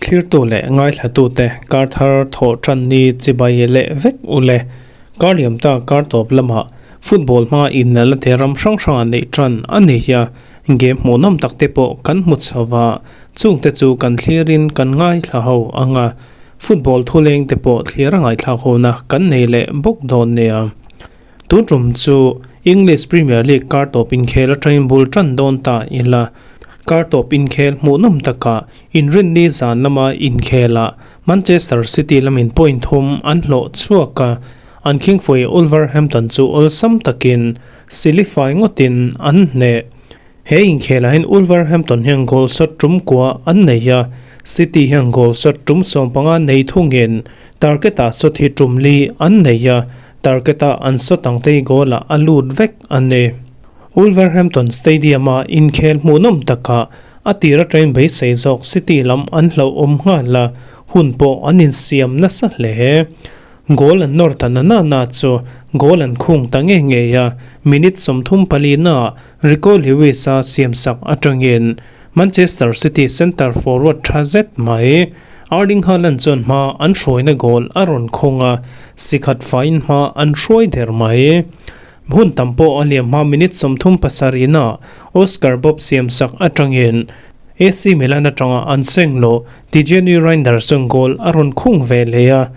Thlirtu leh ngaithlatute kar thar thawh tan ni chibai leh vek u le. Kar liam ta kar tawp lamah football hma innalna te ram hrang hranga neih tan a ni a, game hmuhnawm tak te pawh kan hmu chho va, chungte chu kan thlirin kan ngaithla ho ang a, football thuleng te pawh thlir a ngaihthlak hona kan nei leh bawk dawn nia. Tun tum chu English Premier League kar tawp inkhel atangin bul tan dawn ta ila. Kar tawp inkhel hmuhnawm takah inrinni zan lama inkhelah Manchester City lamin point thum an hlawh chhuak a, an khingpui Wolverhampton chu awlsam takin silifai ngawtin an hneh. He inkhelah hian Wolverhampton hian goal shot tum kua an nei a, City hian goal shot tum 15 nei thungin target-ah shot hi tum li an nei a, target-a an shot ang te hi goal-ah a lut vek a ni. Wolverhampton Stadium-a inkhel hmuhnawm takah a tir atangin beisei zawk City lam an hlauhawm nghal a, hun pawh an insiam nasa hle. Goal an nawr ta na na na chu goal an khung ta ngei ngei a, minute 34 naah Rico Lewis-a siamsak atangin Manchester City centre forward tha zet mai Erling Haaland chuan hma an hruaina goal a rawn khung a, si khat faiin hma an hruai der mai. Hun tam pawh a liam hma minute 37 naah Oscar Bobb siamsak atangin AC Milan atanga an seng loh Tijjani Reijnders chuan goal a rawn khung ve leh a,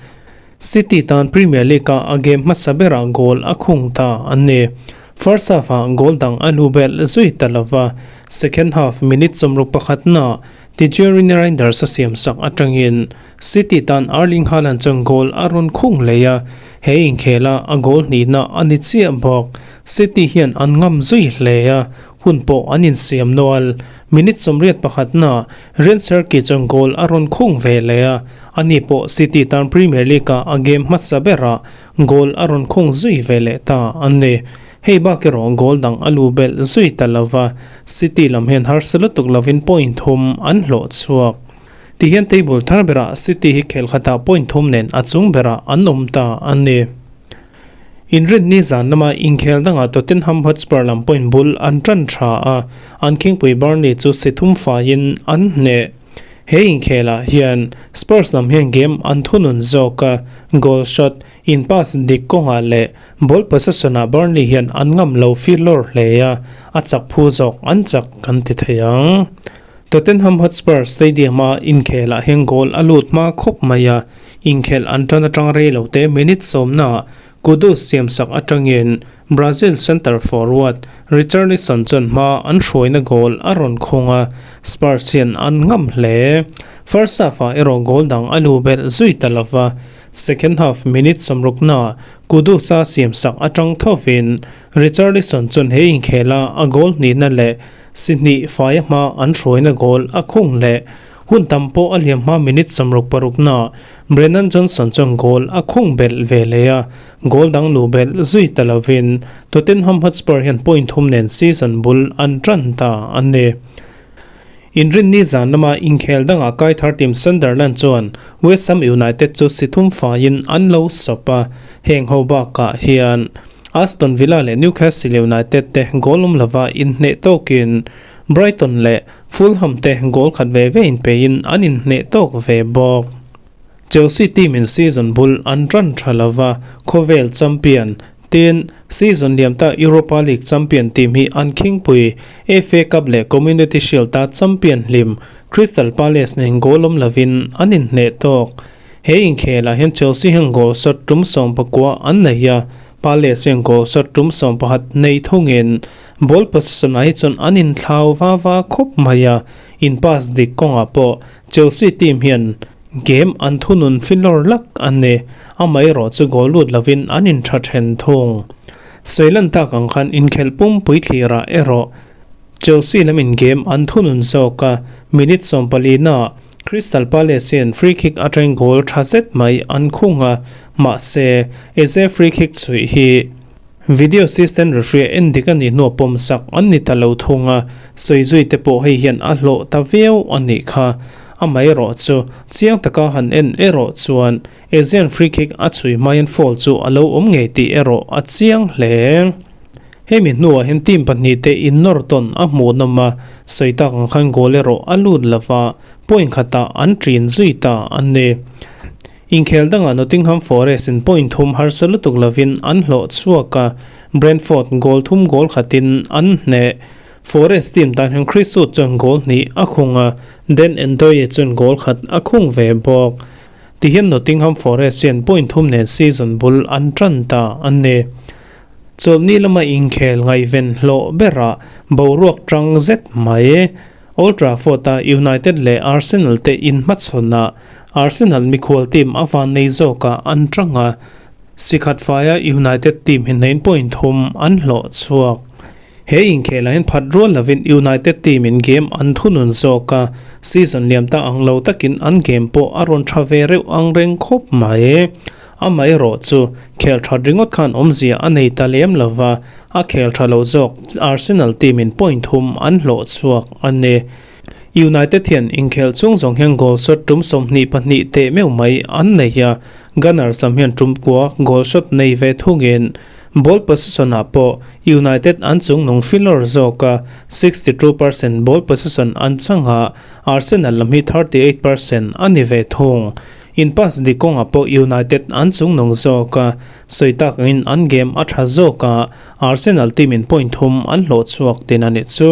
City tan Premier League-ah a game hmasa berah goal a khung ta a ni. First half-ah goal dang a lu belh zui ta lo va, second half minute 61 naah Tijjani Reijnders a siamsak atangin City tan Erling Haaland chuan goal a rawn khung leh a, he inkhela a goal hnihna a ni chiah bawk. City hian an ngam zui hle a, hun pawh an insiam nual. Minute 81 naah Rayan Cherki chuan goal a rawn khung ve leh a, ani pawh City tan Premier League-ah a game hmasa berah goal a rawn khung zui ve leh ta a ni. Hei bak erawh goal dang a lu belh zui ta lo va, City lam hian harsa lutuk lovin point thum an hlawh chhuak. Tihian table thar berah City hi khel khatah point thum nen a chung berah an awm ta a ni. Inrinni zan lama inkhel dangah Tottenham Hotspur lam point bul an tan tha a, an khingpui Burnley chu si thum faiin an hneh. He inkhelah hian Spurs lam hian game an thunun zawk a, goal shot, in pass dik kawngah leh ball possession-ah Burnley hian an ngam lo fir lawr hle a, a chak phu zawk an chak kan ti thei ang. Tottenham Hotspur Stadium-a inkhelah hian goal a lut hma khawp mai a, inkhel an tan atang rei lo te minute sawmnaah Kudus siamsak atangin Brazil centre forward Richarlison chuan hma an hruaina goal a rawn khung a, Spurs hian an ngam hle. First half-ah erawh goal dang a lu belh zui ta lo va, second half minute 60 naah Kudus-a siamsak atang thovin Richarlison chuan he inkhela a goal hnihna leh Si hnih faia hma an hruaina goal a khung leh hun tam pawh a liam hma minute 66 naah Brennan Johnson chuan goal a khung belh ve leh a, goal dang luh belh zui ta lovin Tottenham Hotspur hian point thum nen season bul an tan ta a ni. Inrinni zan lama inkhel dangah kai thar team Sunderland chuan West Ham United chu si thum faiin an lo sawp a, heng ho bakah hian Aston Villa leh Newcastle United te goal awm lova inhneh tawkin Brighton leh Fulham te goal khat ve ve inpeiin an inhneh tawk ve bawk. Chelsea team in season bul an tan tha lova, khawvel champion tin season liam ta Europa League champion team hi an khingpui. FA Cup leh Community Shield a champion hlim Crystal Palace nen goal awm lovin an inhneh tawk. He inkhelah hian Chelsea hian goal shot tum 19 an nei a, Palace hian goal shot tum 11 nei thungin ball possession ah hi chuan an inthlau va va khawp mai a, in pass dik kawngah pawh Chelsea team hian game an thunun filawr lak a ni. Amaherawh chu goal lut lovin an intha then thung. Sawilan tak ang khan inkhelh pumpui thlirah erawh Chelsea lamin game an thunun zawk a, minute 14 naah Crystal Palace hian free kick atangin goal tha zet mai an khung a, mahse Eze free kick chhuih hi video assistant referee en dik a nih hnuah pawmsak an ni ta lo thung a, sawi zui te pawh hei hian a hlawh ta viau a nih kha. Amaherawh chu chiang taka han en erawh chuan Ezean free kick a chhui hmain foul chu a lo awm ngei tih erawh a chiang hle. Hemi hnuah hian team pahnihte innawr tawn a hmuhnawm a, sawi tak ang khan goal erawh a lut lova, point khatah an ṭin zui ta a ni. Inkhel dangah Nottingham Forest in point thum harsa lutuk lovin an hlawh chhuak a, Brentford goal thum goal khatin an hneh. Forest team tan hian Chris Wood chuan goal hnih a khung a, Dan Ndoye chuan goal khat a khung ve bawk. Tihian Nottingham Forest hian point thum nen season bul an tan ta a ni. Chawlhni lama inkhel ngaihven hlawh berah boruak tang zet mai. Old Trafford-a United leh Arsenal te inhmachhawnah Arsenal mikhual team a van nei zawkah an tang a, sikhat faia United team hi hnain point thum an hlawh chhuak. He inkhelah hian phat rual lovin United team in game an thunun zawk a, season liam ta ang lo takin an game pawh a rawn tha ve reuh ang reng khawp mai. Amaherawh chu khel that ringawt khan awmzia a nei ta lem lova, a khel tha lo zawk Arsenal team in point thum an hlawh chhuak a ni. United hian inkhel chung zawng hian goal shot tum 22 teh meuh mai an nei a, Gunners lam hian tum kua goal shot nei ve thungin ball possession ah pawh United an chungnung filawr zawk a, 62% ball possession an chang a, Arsenal lam hi 38% a ni ve thung. In pass dik kawngah pawh United an chungnung zawk a, sawi tak angin an game a tha zawk a, Arsenal team in point thum an hlawh chhuak tin a nih chu.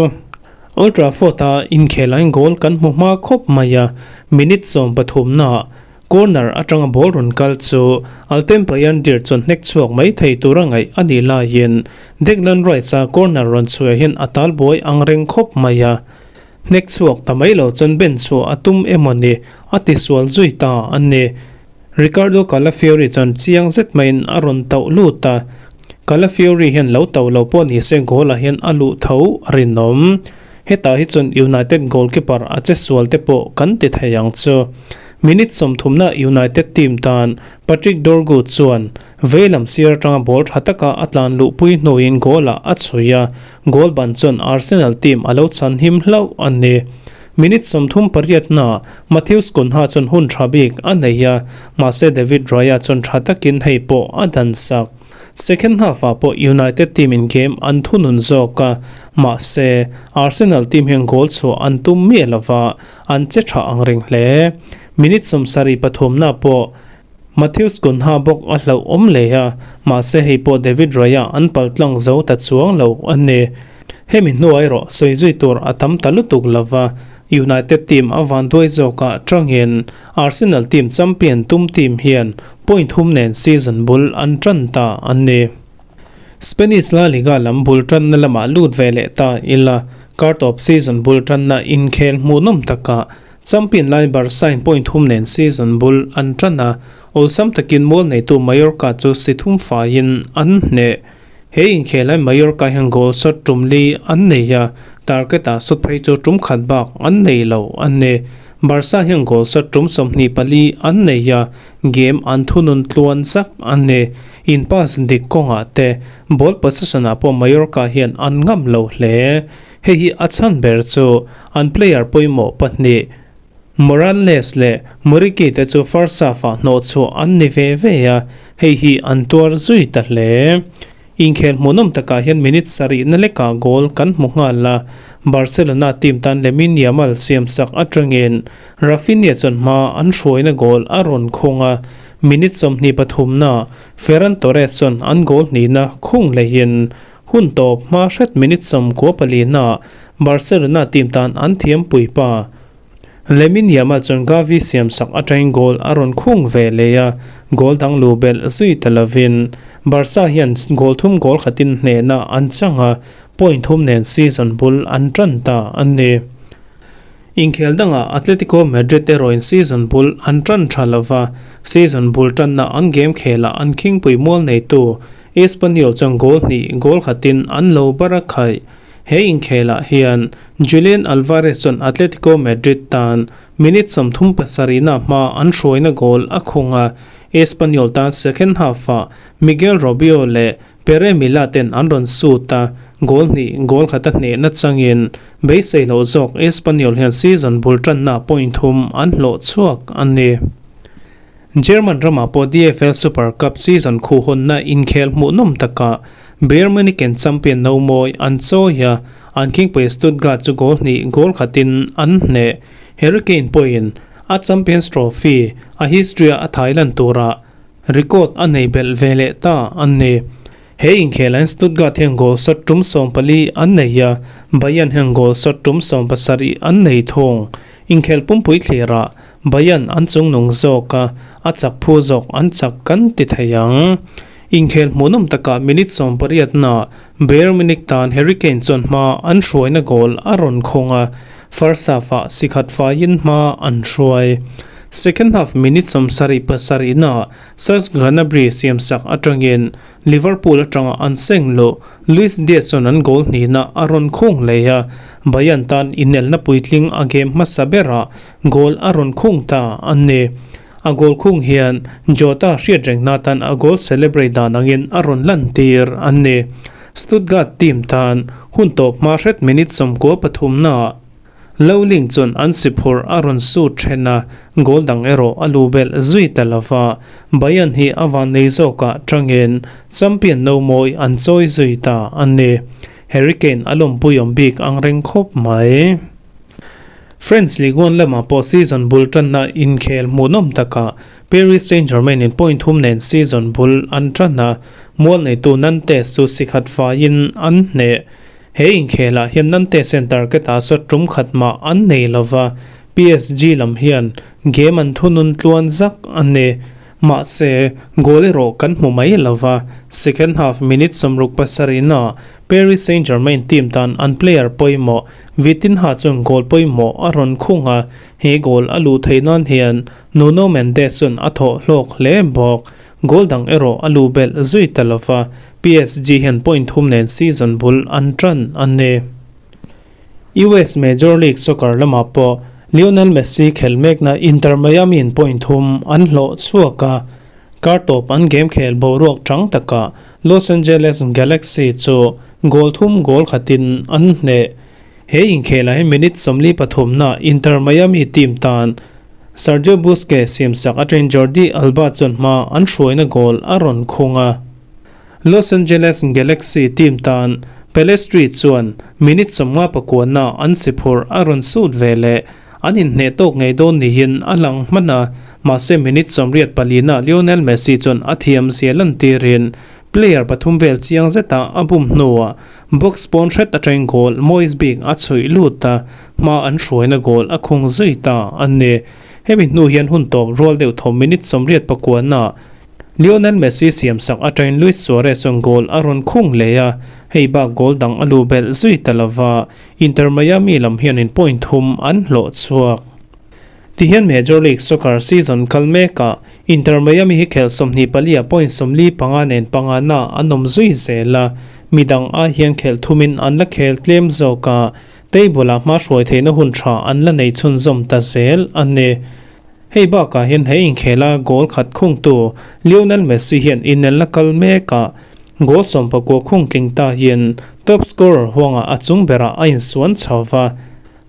Old Trafford a inkhelain goal kan hmu hma khawp mai a, minute 13 naah corner atanga ball rawn kal chu Altay Bayindir chuan hnek chhuak mai thei tur a ngaih a nih laiin Declan Rice a corner rawn chhuah hian a tal buai ang reng khawp mai a, hnek chhuak ta mai lo chuan ben chhuah a tum emawni a tisual zui ta a ni. Riccardo Calafiori chuan chiang zet maiin a rawn tauh lut a, Calafiori hian lo tauh lo pawh ni se goal ah hian a luh tho a rinawm. Hetah hi chuan United goalkeeper a che sual te pawh kan ti thei ang chu. Minute 30 na United team tan Patrick Dorgu chuan veilam sir atanga ball tha taka a tlan luhpui hnuin goal ah a chhui a, goal ban chuan Arsenal team a lo chhan him hlauh a ni. Minute 38 na Matheus Cunha chuan hun tha bik a nei a, mahse David Raya chuan tha takin hei pawh a dan sak. Second half ah pawh United team in game an thunun zawk a, mahse Arsenal team hian goal chhuah an tum miah lova, an che tha ang reng hle. Minute 73 na pawh Matheus Cunha bawk a hlauh awm leh a, mahse hei pawh David Raya an paltlang zo ta chuang lo a ni. Hemi hnuai erawh sawi zui tur a tam ta lutuk lova, United team a van duai zawkah tangin Arsenal team champion tum team hian point thum nen season bul an tan ta a ni. Spanish La Liga lam bul tanna lamah lut ve leh ta ila, kartawp season bul tanna inkhel hmuhnawm takah champion lai Barca in point thum nen season bul an tan a, awlsam takin mual neitu Mallorca chu si thum faiin an hneh. He inkhel lai Mallorca hian goal shot tum li an nei a, target ah shot phei chu tum khat bak an nei lo a ni. Barca hian goal shot tum 24 an nei a, game an thunun tluan zak a ni. In pass dik kawngah te ball possession ah pawh Mallorca hian an ngam lo hle. Hei hi a chhan ber chu an player pawimawh pahnih Morales leh Muriqi te chu first half ah hnawh chhuah an ni ve ve a, hei hi an tuar zui ta hle. Inkhel hmuhnawm takah hian minute 7 na lekah goal kan hmu nghal a, Barcelona team tan Lamine Yamal siam sak atangin Raphinha chuan hma an hruaina goal a rawn khung a, minute 23 na Ferran Torres chuan an goal hnihna khung lehin hun tawp hma hret minute 94 na Barcelona team tan an thiam puipa Lamine Yamal chuan Gavi siam sak atangin goal a rawn khung ve leh a, goal dang lu belh zui ta lovin Barca hian goal thum goal khatin hnehna an chang a, point thum nen season bul an tan ta a ni. Inkhel dangah Atletico Madrid erawhin season bul an tan tha lova, season bul tanna an game khelah an khingpui mual neitu Espanyol chuan goal hnih goal khatin an lo bar a khaih. He inkhelah hian Julian Alvarez chuan Atletico Madrid tan minute 37 na hma an hruaina goal a khung a, Espanyol tan second half ah Miguel Robio leh Pere Mila ten an rawn sut a, goal hnih goal khata hnehna changin beisei lo zawk Espanyol hian season bul tanna point thum an hlawh chhuak a ni. German rama pawh DFL Super Cup season khuhhawnna inkhel hmuhnawm takah Bayern Munich in champion no mawi an chawi a, an khingpui Stuttgart chu goal hnih goal khatin an hneh. Harry Kane pawhin a Champions Trophy a history-a a thailan turah record a nei belh ve leh ta a ni. He inkhel hian Stuttgart hian goal shot tum 14 an nei a, Bayern hian goal shot tum 17 an nei thung. Inkhel pumpui thlirah Bayern an chungnung zawk a, a chak phu zawk an chak kan ti thei ang. Inkhel hmuhnawm takah minute 80 na Bayern Munich tan Harry Kane chuan hma an hruaina goal a rawn khawng a, first half-ah si khat faiin hma an hruai. Second half minute 77 na Serge Gnabry siamsak atangin Liverpool atanga an seng loh Luis Diaz chuan an goal hnihna a rawn khung leh a, Bayern tan inelna puitling a game hmasa berah goal a rawn khung ta a ni. A goal khung hian Jota hriat reng na tan a goal celebrate dan angin a rawn lantir a ni. Stuttgart team tan hun tawp hma hret minute 93 naah Lowling chuan an si phurh a rawn sut then a, goal dang erawh a lu belh zui ta lo va. Bayern hi a van nei zawkah tangin champion no mawi an chawi zui ta a ni. Harry Kane a lawmpui awm bik ang reng khawp mai. French Ligue 1 lamah pawh season bul tanna inkhel hmuhnawm takah Paris Saint-Germain in point thum nen season bul an tan a, mual neitu Nantes chu si khat faiin an hneh. He inkhelah hian Nantes hian target ah saw tum khat mah an nei lova, PSG lam hian game an thunun tluan zak a ni. Mahse, goal erawh kan hmu mai lova, second half minute 67 na Paris Saint-Germain team tan an player pawimawh Vitinha chuan goal pawimawh a rawn khung a, he goal a luh theih nan hian Nuno Mendes chuan a thawh hlawk hle bawk. Goal dang erawh a luh belh zui ta lova, PSG hian point thum nen season bul an tan a ni. US Major League Soccer lamah pawh Lionel Messi khelh mekna Inter Miami in point thum an hlawh chhuak a, kar tawp an game khel boruak chang takah Los Angeles Galaxy chu goal thum goal khatin an hneh. He inkhelah hi minute 43 na Inter Miami team tan Sergio Busquets siamsak atangin Jordi Alba chuan hma an hruaina goal a rawn khung a. Los Angeles Galaxy team tan Pellistri chuan minute 59 na an si phurh a rawn sut ve leh. An inhneh tawk ngei dawn niin a lang hman a, mahse minute 84 na Lionel Messi chuan a thiam zia lantirin player pathum vel chiang zetah a bum hnuah box pawn hret atangin goal Moise bik a chhuih lut a, hma an hruaina goal a khung zui ta a ni. Hemi hnu hian hun tawp rual deuh thaw minute 89 na Lionel Messi siamsak atangin Luis Suarez chuan goal a rawn khung leh a, hei bak goal dang a lu belh zui ta lova, Inter Miami lam hianin point thum an hlawh chhuak. Tihian Major League Soccer season kal mekah Inter Miami hi khel 24 ah point 45 nen panga na an awm zui zel a, midang ai hian khelh thumin an la khel tlem zawk a, table ah hma hruai theihna hun tha an la nei chhunzawm ta zel a ni. Hei bakah hian he inkhela goal khat khungtu Lionel Messi hian inelna kal mekah goal 19 khung tling ta hian top scorer huangah a chung berah a insuan chho va.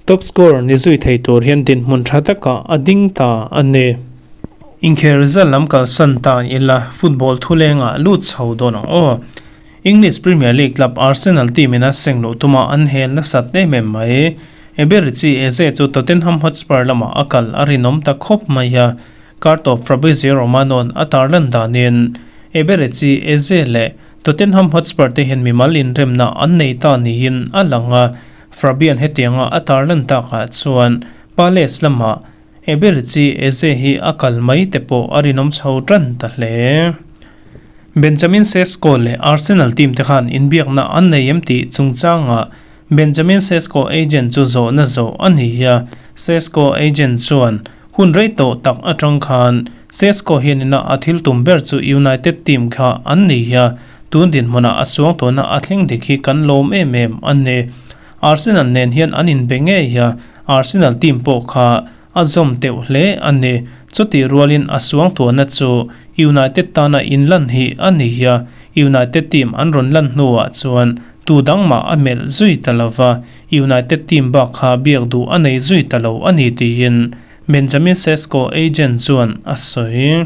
Top scorer ni zui thei tur hian dinhmun tha takah a ding ta a ni. Inkhel result lam kalsan ta ila football thulengah lut chho dawn ang aw. English Premier League club Arsenal team in a seng loh tuma an hel nasat em em mai. Eberechi Eze chu Tottenham Hotspur lamah a kal a rinawm ta khawp mai a, kartawp Fabrizio Romano-a'n a tarlan danin Eberechi Eze leh Tottenham Hotspur te hian mimal inremna an nei ta niin a lang a, Fabian hetianga a tarlan takah chuan Palace lamah Eberechi Eze hi a kal mai te pawh a rinawm chho tan ta hle. Benjamin Sesko leh Arsenal team te khan inbiakna an nei em tih chungchangah Benjamin Sesko agent chu zawhna zawh a ni a, Sesko agent chuan hun rei tawh tak atang khan Sesko hianina a thil tum ber chu United team kha an ni a, tun dinhmunah a suang tawhna a thleng dik hi kan lawm em em a ni. Arsenal nen hian an inbe ngei a, Arsenal team pawh kha a zawm teuh hle a ni. Chutih rualin a suang tawhna chu United tana inlan hi a ni a, United team an rawn lan hnuah chuan tu dang mah a melh zui ta lova, United team bak kha biak duh a nei zui ta lo a ni tiin Benjamin Sesko agent chuan a sawi.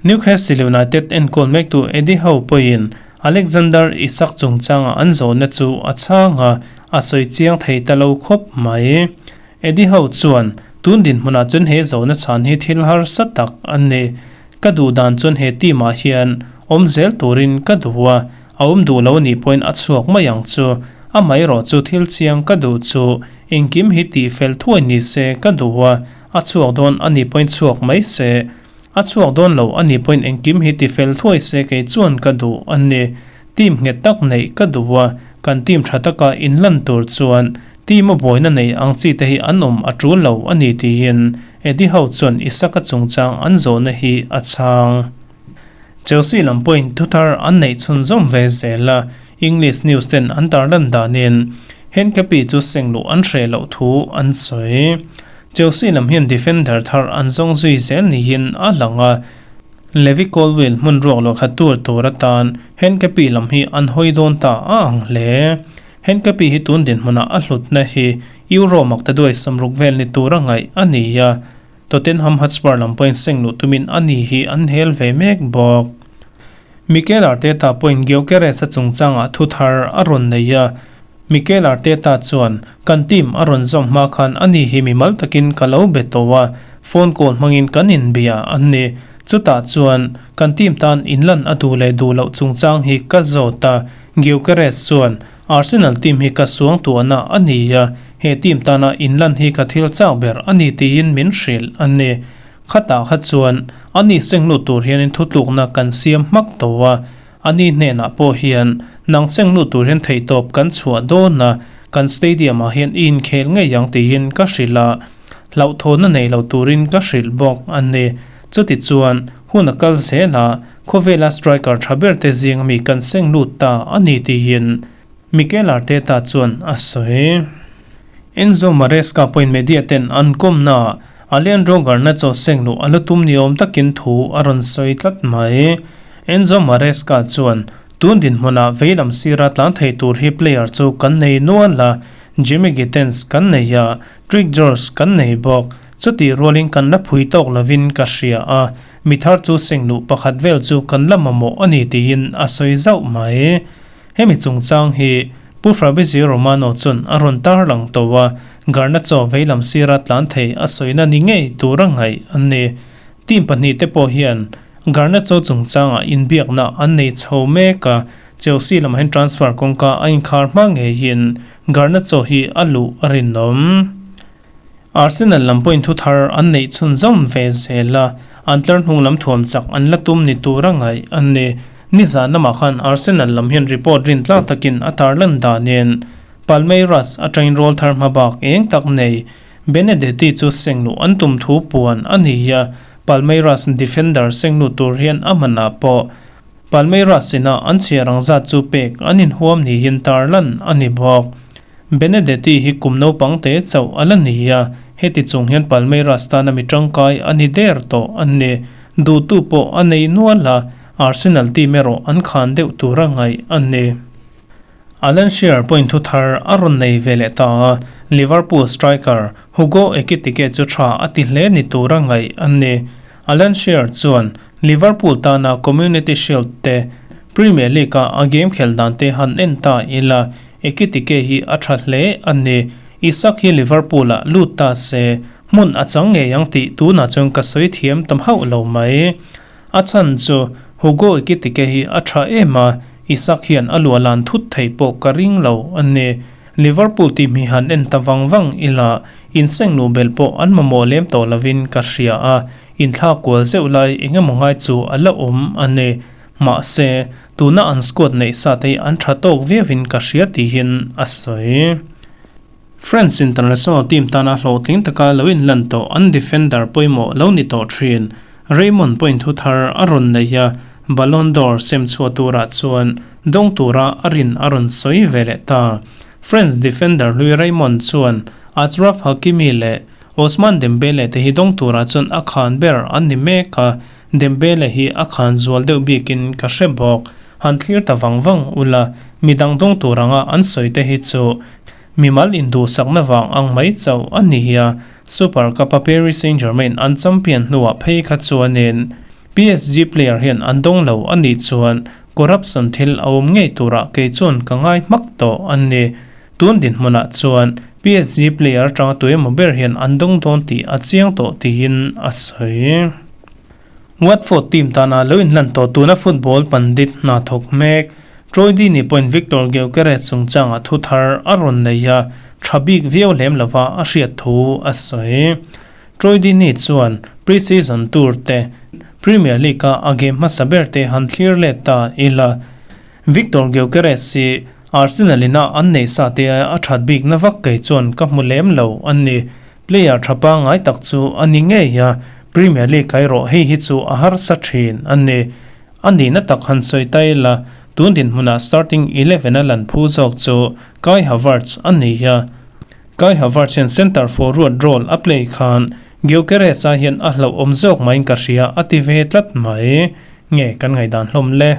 Newcastle United enkawl mektu Eddie Howe pawhin Alexander Isak chungchanga an zawhna chu a chhang a, a sawi chiang thei ta lo khawp mai. Eddie Howe chuan, Tun dinhmunah chuan he zawhna chhan hi thil harsa tak a ni. Ka duh dan chuan he team ah hian awm zel turin ka duh a, a awm duh lo anih pawhin a chhuak mai ang chu. Amaherawh chu thil chiang ka duh chu engkim hi tih fel thuai ni se ka duh a, a chhuak dawn anih pawhin chhuak mai se. A chhuak dawn lo a nih pawhin engkim hi ti fel thuai se kei chuan ka duh a ni. Team nghet tak neih ka duh a, kan team tha taka inlan tur chuan team a buaina nei ang chi te hi an awm a tul lo a ni tiin Eddie Howe chuan Isaka chungchang an zawhna hi a chhang. Chelsea lam pawhin thuthar an neih chhunzawm ve zel a, English news ten an tarlan danin Henkepi chu seng luh an hreh loh thu an sawi. Chelsea lam hian defender thar an zawng zui zel niin a lang a, Levi Colwill hmun ruak luah khat tur tur atan Henkepi lam hi an hawi dawn ta a ang hle. Henkepi hi tun dinhmunah a hlutna hi Euro makta duai 60 vel ni tura ngaih a ni a, Tottenham Hotspur lam pawhin seng luh tumin a ni hi an hel ve mek bawk. Mikel Arteta pawhin Gyökeres-a chungchangah thu thar a rawn nei a, Mikel Arteta chuan, Kan team a rawn zawm hma khan ani hi mimal takin ka lo be tawh a, phone call hmangin kan inbia an ni. Chutah chuan, kan team tan inlan a duh leh duh loh chungchang hi ka zawt a. Gyökeres chuan, Arsenal team hi ka suang tuahna a ni a, he team tana inlan hi ka thil chak ber a ni tiin min hrilh a ni. Khatah kha chuan, ani senglut tur hianin thutlukna kan siam hmak tawh a. Ani hnenah pawh hian nang seng lut tur hian theihtawp kan chhuah dawn a, kan stadium ah hian i inkhel ngei ang tiin ka hrilh a, hlauhthawnna nei lo turin ka hrilh bawk a ni. Chuti chuan hun a kal zel a, khawvela striker tha ber te zing ami kan seng lut ta a ni tiin Mikel Arteta chuan a sawi. Enzo Maresca pawhin media ten an kawmna ah Alejandro Garnacho seng luh a la tum ni awm takin thu a rawn sawi tlat mai. Enzo Maresca chuan, Tun dinhmunah veilam sira tlan thei tur hi player chu kan nei nual a, Jamie Gittens kan nei a, Trick George kan nei bawk. Chutih rualin kan la phui tawk lovin ka hria a, mi thar chu seng luh pakhat vel chu kan la mamawh a ni tiin a sawi zauh mai. Hemi chungchang hi Pu Fabrizio Romano chuan a rawn tarlang tawh a, Garnacho veilam sira tlan thei a sawina ni ngei tura ngaih an ni. Team pahnihte pawh hian Garnacho chungchangah inbiakna an nei chho mek a, Chelsea lamah hian transfer kawngka a inkhar hma ngeiin Garnacho hi a luh a rinawm. Arsenal lam pawhin thu thar an neih chhunzawm ve zel a, an tlar hnung lam thuam chak an la tum ni tura ngaih an ni. Nizan lamah khan Arsenal lam hian report rintlak takin a tarlan danin Palmeiras atangin rawl thar hma bak eng tak nei Benedetti chu sengluh an tum thu puan a ni a, Palmeiras defender sengluh tur hian a manah pawh Palmeiras ina an chhiar ang zat chu pek an inhuam niin tarlan a ni bawk. Benedetti hi kum naupang te chauh a la ni a, heti chung hian Palmeiras tana mi tangkai a ni der tawh a ni. Duhtu pawh a nei nual a, Arsenal team erawh an khan deuh tura ngaih a ni. Alan Shearer pawhin thu thar a rawn nei ve leh ta a, Liverpool striker Hugo Ekitike chu tha a ti hle ni tura ngaih a ni. Alan Shearer chuan Liverpool tana Community Shield te Premier League-a a game khelh dan te han en ta ila, Ekitike hi a tha hle a ni. Isak hi Liverpool-ah lut ta se, hmun a chang ngei ang tih tunah chuan ka sawi thiam tam hauh lo mai. A chhan chu Hugo Ekitike hi a tha em a, Isak hian a luah lan thut theih pawh ka ring lo a ni. Liverpool team hi han en ta vang vang ila, inseng luh belh pawh an mamawh lem tawh lovin ka hria a, inthlak kual zeuh lai eng emaw ngai chu a la awm a ni. Mahse, tuna an squad neih sa te hi an tha tawk viauin ka hria tihin a sawi. France international team tana hlawhtling taka lo inlan tawh an defender pawimawh lo ni tawh thin. Raymond pawhin thu thar a rawn nei a, Ballon d'Or sem chhuah turah chuan dawng tura a rin a rawn sawi ve leh ta. France defender hlui Raymond chuan Achraf Hakimi leh Ousmane Dembele te hi dawng turah chuan a khan ber an ni mek a, Dembele hi a khan zual deuh bikin ka hre bawk. Han thlir ta vang vang ula, midang dawng tur anga an sawi te hi chu Mimal induhsakna vang ang mai chauh a ni a, Super Cup-a Paris Saint-Germain an champion hnuah phei kha chuanin PSG player hian an dawng lo a nih chuan Corruption thil a awm ngei turah kei chuan ka ngai hmak tawh a ni. Tun dinhmunah chuan PSG player atanga tuemaw ber hian an dawng dawn tih a chiang tawh tiin a sawi. Watford team tana lo inhlan tawh tuna football pandit hna thawk mek Troy Deeney pawhin Viktor Gyökeres chungchangah thu thar a rawn nei a, tha bik viau lem lova a hriat thu a sawi. Troy Deeney chuan pre-season tour te Premier League-a a game hmasa ber te han thlir let ta ila. Viktor Gyökeres hi Arsenal ina an neih sa te a that bikna vak kei chuan ka hmu lem lo a ni. Player tha pangngai tak chu a ni ngei a, Premier League erawh hei hi chu a harsa thin a ni. A nihna tak han sawi ta ila, tun dinhmunah starting 11 a lan phu zawk chu Kai Havertz a ni a. Kai Havertz hian centre forward role a play khan Gyökeres ah hian a hlauhawm zawk maiin ka hria a ti ve tlat mai. Nge kan ngaihdan hlawm le?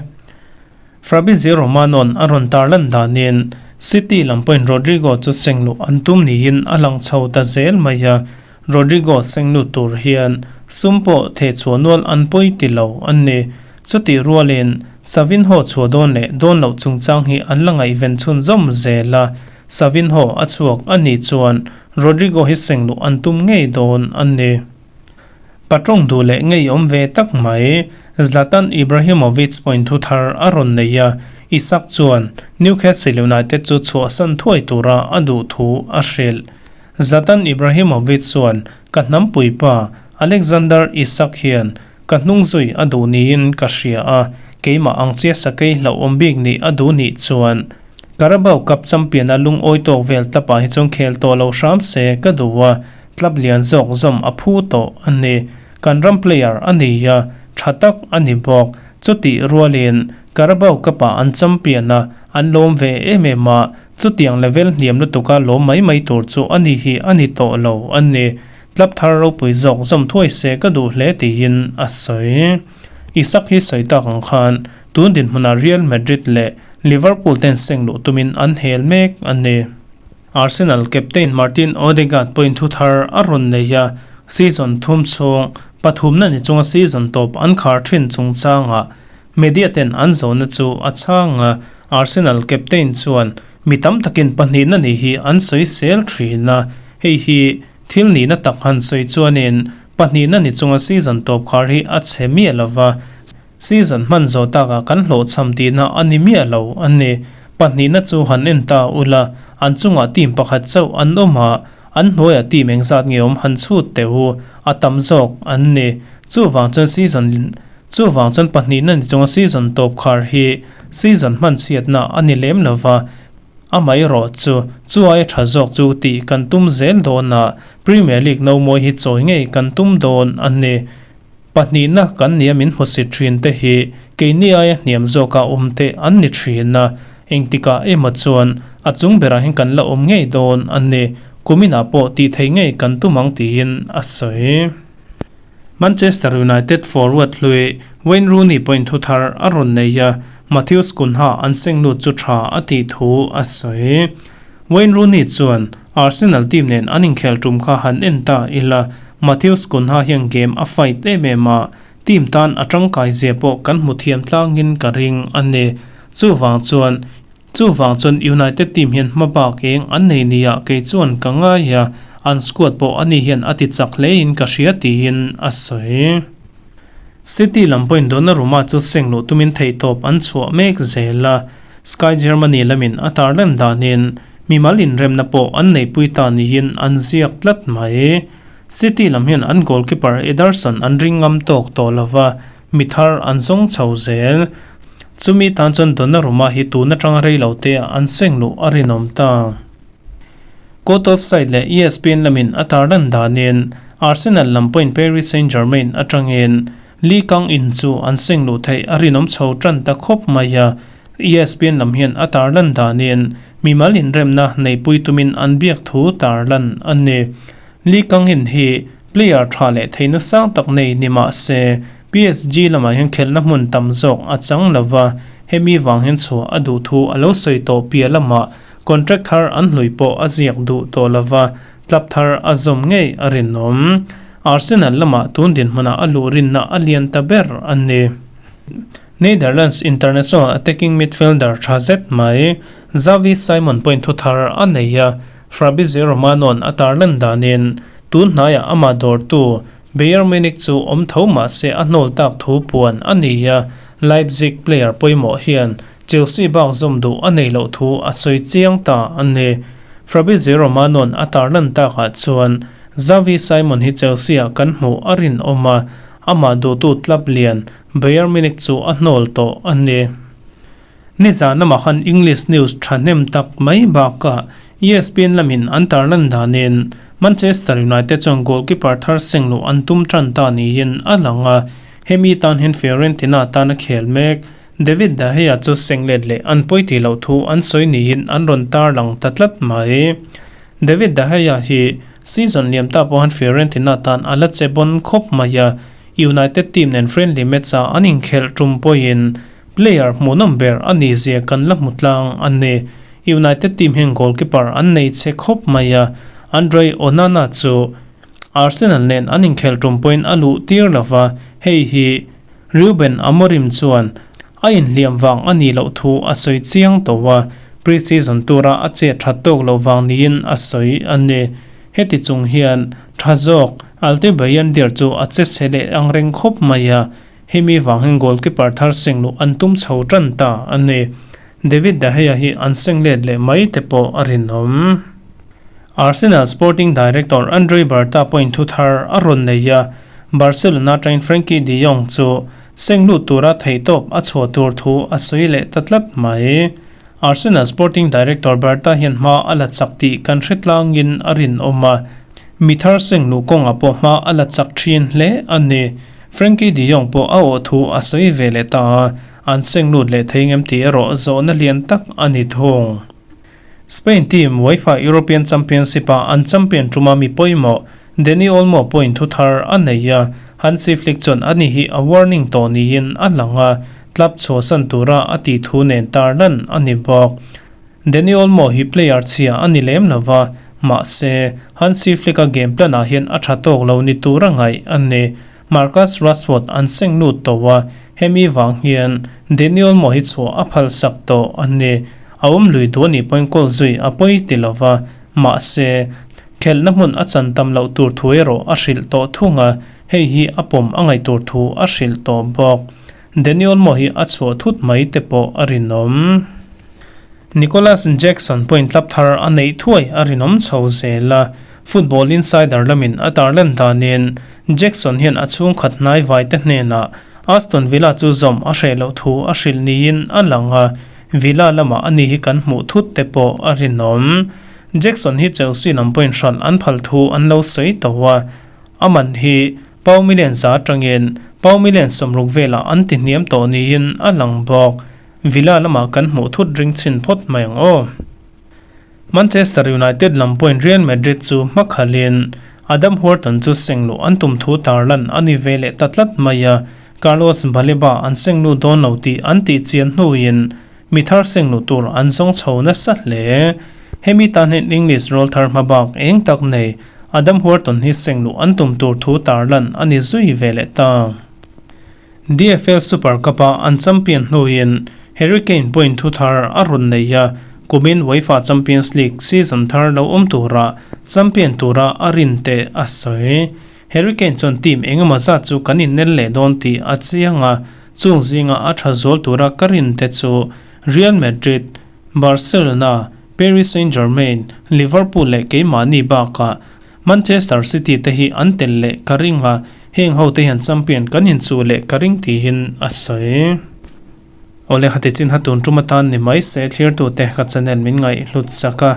Fabrizio Romano-a'n a rawn tarlan danin City lam pawhin Rodrigo chu sengluh an tum niin a lang chho ta zel mai a, Rodrigo senglut tur hian sum pawh thehchhuah nual an pawi ti lo a ni. Chutih rualin Savinho chhuah dawn leh dawn loh chungchang hi an la ngaihven chhunzawm zel a, Savinho a chhuak a nih chuan Rodrigo hi sengluh an tum ngei dawn a ni. Patawng duh leh ngeiawm ve tak mai, Zlatan Ibrahimovic pawhin thu thar a rawn nei a, Isak chuan Newcastle United chu chhuahsan thuai tura a duh thu a hrilh. Zlatan Ibrahimovic chuan, Ka hnampuipa, Alexander Isak hian ka hnungzui a duh niin ka hria a, keimah ang chiah sakei hlauhawm bik nih a duh nih chuan Carabao Cup champion-a lungawi tawk vel tlapah hi chuan khel tawh lo hram se ka duh a, Club lian zawk zawm a phu tawh a ni. Kan ram player a ni a, tha tak a ni bawk. Chutih rualin Carabao Cup-ah an champion a, an lawm ve em em a, chutiang level hniam lutuka lawm mai mai tur chu a ni hi a ni tawh lo a ni. Club thar ropui zawk zawm thuai se ka duh hle tiin a sawi. Isak hi sawi tak ang khan tun dinhmunah Real Madrid leh Liverpool ten seng luh tumin an hel mek a ni. Arsenal captain Martin Odegaard pawhin thu thar a rawn nei a, season thum chhung pathumna ni chunga season tawp an khar thin chungchangah media ten an zawhna chu a chhang a, Arsenal captain chuan mi tam takin pahnihna ni hi an sawi sel thin a, hei hi thil nihna tak han sawi chuanin pahnihna ni chunga season tawp khar hi a chhe miah lova, Season hman zawh takah kan hlawhchham tihna a ni miah lo a ni. Pahnihna chu han en ta ula, an chungah team pakhat chauh an awm a, an hnuaiah team engzat nge awm han chhut teh u, a tam zawk an ni. Chuvang chuan season Chuvang chuan pahnihna ni chunga season tawp khar hi season hman chhiatna a ni lem lova, amaherawh chu chu aia tha zawk chu tih kan tum zel dawn a, Premier League no mawi hi chawi ngei kan tum dawn a ni. Pahnihna kan nia min hmusit thin te hi keini aia hniam zawka awm te an ni thin a, engtikah emaw chuan a chung berah hian kan la awm ngei dawn a ni, kuminah pawh tih thei ngei kan tum ang tiin a sawi. Manchester United forward hlui Wayne Rooney pawhin thu thar a rawn nei a, Matheus Cunha an seng lut chu tha a tih thu a sawi. Wayne Rooney chuan Arsenal team nen an inkhel tum kha han en ta ila, Matheus Cunha hian game a fight em em a, team tan a tangkai zia pawh kan hmu thiam tlangin ka ring a ni. Chuvang chuan chuvang chuan United team hian hma bak eng an nei nia kei chuan ka ngai a, an squad pawh ani hian a ti chak hlein ka hria tiin a sawi. City lam pawhin Donnarumma chu seng luh tumin theihtawp an chhuah mek zel a, Sky Germany lamin a tarlan danin mimal inremna pawh an neipui ta niin an ziak tlat mai. City lam hian an goalkeeper Ederson an ring ngam tawk tawh lova, mi thar an zawng chho zel. Chumi tan chuan Donnarumma hi tun atanga rei lo te ah an seng luh a rinawm ta. Court of Side leh ESPN lamin a tarlan danin Arsenal lam pawhin Paris Saint-Germain atangin Lee Kang In chu an seng luh theih a rinawm chho tan ta khawp mai a, ESPN lam hian a tarlan danin mimal inremna neipui tumin an biak thu tarlan a ni. Lee Kang In hi player tha leh theihna sang tak nei ni mah se PSG lamah hian khelhna hmun tam zawk a chang lo va, hemi vang hian chhuah a duh thu a lo sawi tawh piah lamah contract thar an hlui pawh a ziak duh tawh lo va, Club thar a zawm ngei a rinawm. Arsenal lamah tun dinhmunah a luh rinna a lian ta ber a ni. Netherlands international attacking midfielder tha zet mai Xavi Simon pawhin thu thar a nei a, Fabrizio Romano-a'n a tarlan danin tun hnaiah amah dawrtu Bayern Munich chu awm tho mah se a hnawl tak thu puan a ni a, Leipzig player pawimawh hian Chelsea bak zawm duh a nei loh thu a sawi chiang ta a ni. Fabrizio Romano-a'n a tarlan takah chuan Xavi Simon hi Chelsea-ah kan hmuh a rinawm a, amah duhtu club lian Bayern Munich chu a hnawl tawh a ni. Nizan lamah khan English news thahnem tak mai bakah ESPN lamin an tarlan danin Manchester United chuan goalkeeper thar seng luh an tum tan ta niin a lang a, hemi tan hian Fiorentina tana khel mek David De Gea chu seng let leh an pawi tih loh thu an sawi niin an rawn tarlang ta tlat mai. David De Gea hi season liam ta pawh han Fiorentina tan a la che bawn khawp mai a, United team nen friendly match-a an inkhelh tum pawhin player hmuhnawm ber a ni zia kan la hmu tlang a ni. United team hian goalkeeper an nei che khawp mai a, Andre Onana chu Arsenal nen an inkhelh tum pawhin a luh tir lo va, hei hi Ruben Amorim chuan a inhliam vang a nih loh thu a sawi chiang tawh a, pre-season tura a chet that tawk loh vang niin a sawi a ni. Heti chung hian tha zawk Altebayandir chu a che chhe leh angreng khawp mai a, hemi vang hian goalkeeper thar seng luh an tum chho tan ta a ni. David De Gea hi an seng let leh mai te pawh a rinawm. Arsenal sporting director Andre Berta pawhin thu thar a rawn nei a, Barcelona atangin Frenkie de Jong chu seng lut tura theihtawp a chhuah tur thu a sawi leh ta tlat mai. Arsenal sporting director Berta hian hma a la chak tih kan hre tlangin a rinawm a, mi thar seng luh kawngah pawh hma a la chak thin hle a ni. Frenkie de Jong pawh a awh thu a sawi ve leh ta a, an seng lut leh thei ngem tih erawh zawhna lian tak a ni thung. Spain team UEFA European Championship-a an champion tuma mi pawimawh Dani Olmo pawhin thu thar a nei a, Hansi Flick chuan ani hi a warning tawh niin a lang a, club chhuahsan tura a tih thu nen tarlan a ni bawk. Dani Olmo hi player chhia a ni lem lo va, mahse, Hansi Flick-a game plan-ah hian a tha tawk lo ni tura ngaih a ni. Marcus Rashford an seng lut tawh a, hemi vang hian Dani Olmo hi chhuah a phalsak tawh a ni. A awm lui duh a nih pawhin kawl zui a pawi ti lo va, mahse, khelhna hmun a chan tam loh tur thu erawh a hrilh tawh thung a, hei hi a pawm a ngaih tur thu a hrilh tawh bawk. Dani Olmo hi a chhuah thut mai te pawh a rinawm. Nicolas Jackson pawhin club thar a neih thuai a rinawm chho zel a, Football Insider lamin a tarlan danin Jackson hian a chhungkhat hnai vaite hnenah Aston Villa chu zawm a hreh loh thu a hrilh niin a lang a, Villa lamah ani hi kan hmuh thut te pawh a rinawm. Jackson hi Chelsea lam pawhin hralh an phal thu an lo sawi tawh a, a man hi pau million za atangin pau million 60 velah an ti hniam tawh niin a lang bawk. Villa lamah kan hmuh thut ring chhin phawt mai ang aw. Manchester United lam pawhin Real Madrid chu hmakhalhin Adam Wharton chu seng luh an tum thu tarlan a ni ve leh ta tlat mai a, Carlos Baleba an seng lut dawn lo tih an tih chian hnuin mi thar seng luh tur an zawng chho nasa hle. Hemi tan hian English rawl thar hmabak eng tak nei Adam Wharton hi seng luh an tum tur thu tarlan a ni zui ve leh ta. DFL Super Cup-a an champion hnuin Harry Kane pawhin thu thar a rawn nei a, kumin UEFA Champions League season thar lo awm tura champion tura a rin teh a sawi. Harry Kane chuan team engemaw zat chu kan innel leh dawn tih a chiang a, chung zinga a tha zual tura ka rin te chu Real Madrid, Barcelona, Paris Saint-Germain, Liverpool leh keimahni bakah Manchester City te hi an tel leh ka ring a, heng ho te hian champion kan inchuh leh ka ring tihin a sawi. Awle khati chin ha tun tum atan ni mai se thlir tu te ka channel min ngaih hlut sak a,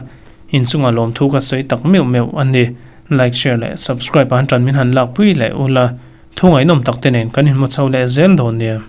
inchunga lawmthu ka sawi tak meuh meuh a ni. Like, share leh subscribe ah han tan min han lak pui leh ula, thu ngaihnawm tak te nen kan inhmu chho leh zel dawn nia.